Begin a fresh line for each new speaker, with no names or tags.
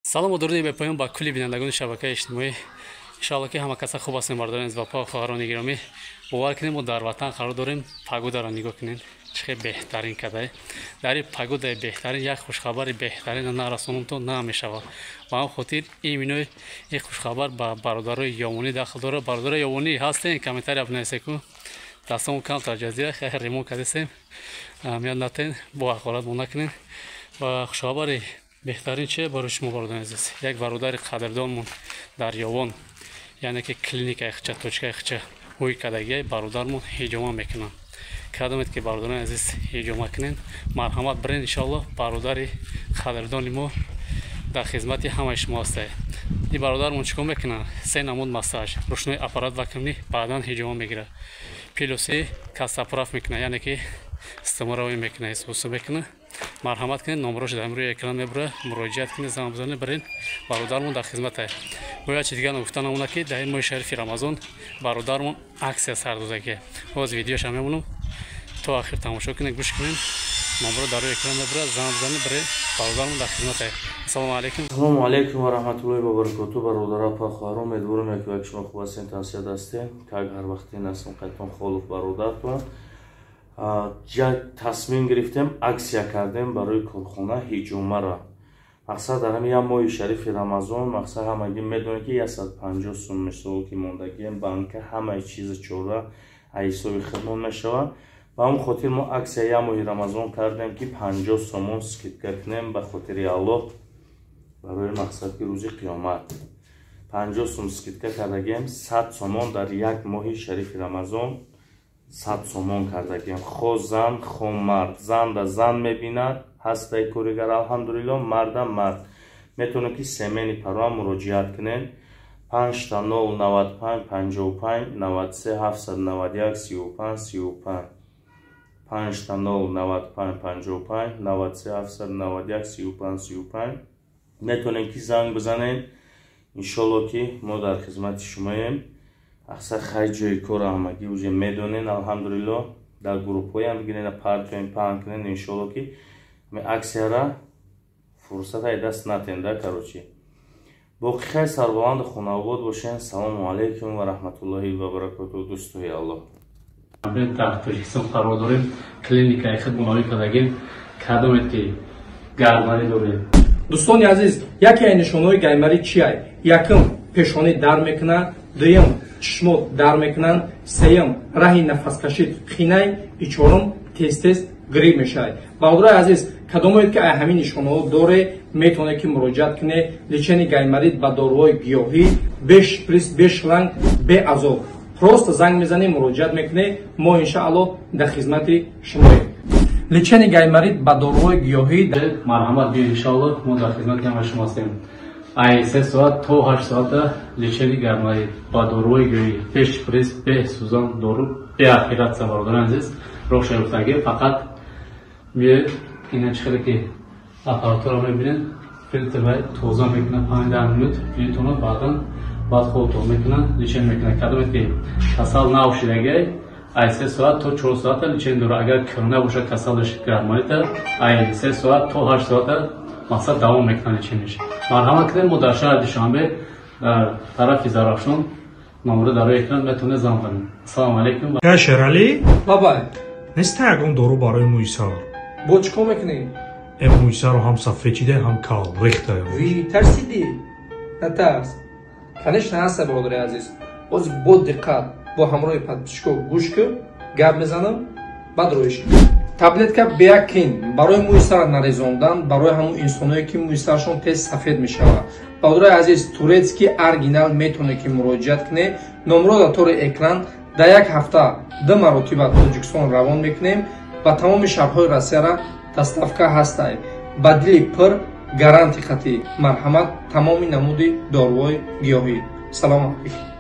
Салому дуруди бепоён ба кулли бинандагони шабакаи иҷтимоӣ. Иншоалло, ки ҳама каса хуб ҳастем. Бародари азиз ва хоҳарони гиромӣ, бовар кунем, мо дар ватан қарор дорем. Погодаро нигоҳ кунем, чӣ хел беҳтарин кадай. Дар ин погодаи беҳтарин як хушхабари беҳтарин нарасонумтон намешавад. Ба ҳам хотир именно ин хушхабар ба бародарои Ёвонӣ дахл дорад. Бародарои Ёвонӣ ҳастем, комментария бинависеку. Дастамон камтар ҷазира хеле ремонт кардесем, аҳамият натен, бо ҳақорат мо накунем. Ва хушхабари беҳтарин че барои шумо, бародари азиз? Як бародари қадрдонмон дар Ёвон, яъне ки клиникаи хича, точкаи хича ҳуй кардагиай, бародармон ҳиҷома мекунанд. Кадомед ки, бародарони азиз, ҳиҷома кунен, марҳамат, бирен. Иншоалло, бародари қадрдони мо дар хизмати ҳамаи шумо ҳастае. Ин бародармон чӣ кор мекунад? Се намуд массаж, ручной аппарат вакуумный, баъдан ҳиҷома мегирад, плюс костоправ мекунад, яъне ки стомаравӣ мекунад, исусу мекунад. Марҳамат кунед, номрош дар рӯи экран мебурад, муроҷиат кунед, занг бизанед, бирен, бародармон дар хизмате. Бояд чи дигар гуфта намона, ки дар ин моҳи шарифи Рамазон бародармон акция сар додагия. Ҳоз видеоша мемонам, то ахир тамошо кунед, гӯш кунед. Номро дар рӯи экран мебурад, занг бизанед, бирен, бародармон дар хизмате. Ассалому алайкум.
Ассалому алайкум ва раҳматуллоҳи ва баракоту. Бародаро, апа, хоҳаро, умедворам, яке як шумо хуб ҳастем, тансиҳат ҳастем. Как ҳар вақти насим қайтон Холов бародартон. Тасмим гирифтем, акция кардем барои корхона ҳиҷомара. Мақсад, дар ҳами як моҳи шарифи Рамазон, мақсад, ҳамагӣ медонед, ки 150 сум, мисол, ки мондагием банка, ҳамаи чизи чора аз ҳисоби худмон мешавад. Ба ҳамн хотир мо акция як моҳи Рамазон кардем, ки 50 сомон скидка кунем ба хотири Аллоҳ, барои мақсад, ки рӯзи қиёмат 50 сум скидка кардагием, 100 сомон дар як моҳи шарифи Рамазон 100 сомон кардагием. Хо зан, хо мард, занда зан мебинад, ҳастай коригар, алҳамдулилло, мардам мард метавонед, ки семени пароам муроҷиат кунед: 000 95 55 93 791 35 35, 000 95 55 93 791 35 35. Метавонед, ки занг бизанед. Иншолло, ки мо дар хизмати шумоем. Аксар хай ҷои корро ҳамагӣ уже медонен, алҳамдулилло. Дар группҳоям бигирен, партоем, паҳн кунен. Иншолло, ки акцияра фурсат ай даст натен да. Короче, боқӣ хай, сарбаланду хонаобод бошен. Салому алайкум ва раҳматуллоҳи ва баракоту, дӯстои Аллоҳ.
Дар Тоҷикистон қарор дорем, клиникаи худ муноӣ кардагем. Кадомед ки гармарӣ дорем.
Дӯстони азиз, яке аз нишонаҳои гаймарӣ чиай? Якум, пешонӣ дар мекунад, дуюм, чишмот дар мекунанд, сеюм, раҳи нафаскашӣ қинай и чорум, тез-тез грипп мешавад. Бародарои азиз, кадомое ки ай ҳамин нишонаҳо доре, метавонед, ки муроҷиат кунед. Лечение гайморит ба доруҳои гиёҳӣ, бе шприц, бе шланг, бе азоб. Просто занг мезанед, муроҷиат мекунед, мо иншааллоҳ дар хизмати шумоем. Лечение гайморит ба доруҳои гиёҳӣ.
Марҳамат, биё, иншоаллоҳ, мо дар хизмати ҳамаи шумо ҳастем. Ай 3 соат то 8 соата лечение гайморит ба доруҳои гиёҳӣ, бе шприц, бе сӯзан дору, бе операция. Бародарони азиз, роҳ шаёфтагӣ, фақат биёед. Ина чӣ хеле ки аппаратура мебинед, филтр тоза мекунад, 5-10 минут метавонад, баъдан баъд худтон мекунад, лечение мекунад. Кадомед ки касал навшидагай, ай 3 соат то 4 соата лечение дорад. Агар кӯрна бошад касалаш, гайморита, ай 3 соат то 8 соата, мақсад, давом мекунад лечениеш. Марҳамат кунед, мо дар шаҳри Душанбе, дар тарафи Зарафшон. Номро дар рӯи экран метавонед занг занед. Ассалому алайкум.
Я Шералӣ.
Бабай.
Неста ягон дору барои мӯи сар?
Бо чӣ кор мекунӣ?
Э, мӯи сарро ҳам сафед чида, ҳам кал рехта.
Ви, тарсидӣ? Натарс, конечно, ҳаста. Бародари азиз, боз бо диққат, бо ҳамроҳи подписчико гӯш кун, гап мезанам, баъд роиш. Таблетка Биакин барои мӯи сар нарезондан, барои ҳамон инсоное, ки мӯи сарашон тез сафед мешавад. Бародари азиз, турецкий оригинал, метавонед, ки муроҷиат кунед. Номро дар тори экран. Дар як ҳафта ду маротиба Тоҷикистон равон мекунем, ба тамоми шаҳрҳои Россияра доставка ҳастай. Ба дили пир, гарантия хатӣ. Марҳамат, тамоми намуди доруҳои гиёҳӣ. Салому алайкум.